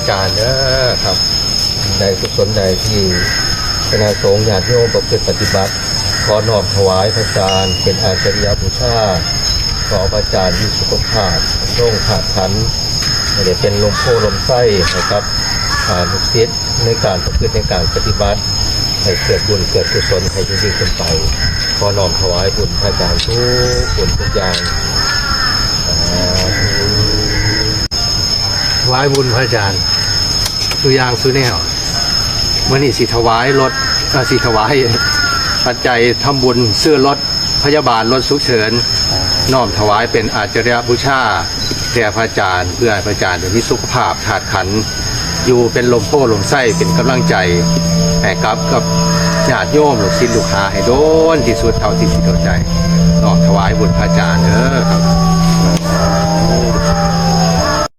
ຈານເດີຄັບ ໃນກຸສົນໃດທີ່ຄະນະສົງຍາດໂຍມປະພຶດປະຕິບັດ ຂໍນ້ອມຖວາຍພະອາຈານເປັນອາຈາລິຍະບູຊາ ຂໍພະອາຈານມີສຸຂະພາບ ລົງທາດຂັນ ໃຫ້ໄດ້ເປັນລົມໂພລົມໄຊໃຫ້ກັບ ອາ ລູກສິດ ໃນການປະພຶດໃນການປະຕິບັດ ໃຫ້ເກີດບຸນເກີດກຸສົນໃຫ້ຍິ່ງໆຂຶ້ນໄປ. ຂໍນ້ອມຖວາຍບຸນພະອາຈານທຸກສິ່ງທຸກຢ່າງ. ສາທຸ. ຖວາຍບຸນພະອາຈານສູ່ຢ່າງສູ່ແນວ. ມື້ນີ້ຊິຖວາຍລົດ ເອີ ຊິຖວາຍປັດໄຈທຳບຸນຊື້ລົດພະຍາບານ ລົດສຸກເສີນ ນ້ອມຖວາຍເປັນອາຈາລິຍະບູຊາແດ່ພະອາຈານ ເພື່ອໃຫ້ພະອາຈານໄດ້ມີສຸຂະພາບທາດຂັນ ຢູ່ເປັນລົມໂພລົມໄຊ ເປັນກຳລັງໃຈໃຫ້ກັບ ກັບຍາດໂຍມລູກສິດລູກຫາໃຫ້ດົນທີ່ສຸດເທົ່າທີ່ຊິດົນໄດ້. ນ້ອມຖວາຍບຸນພະອາຈານເດີ.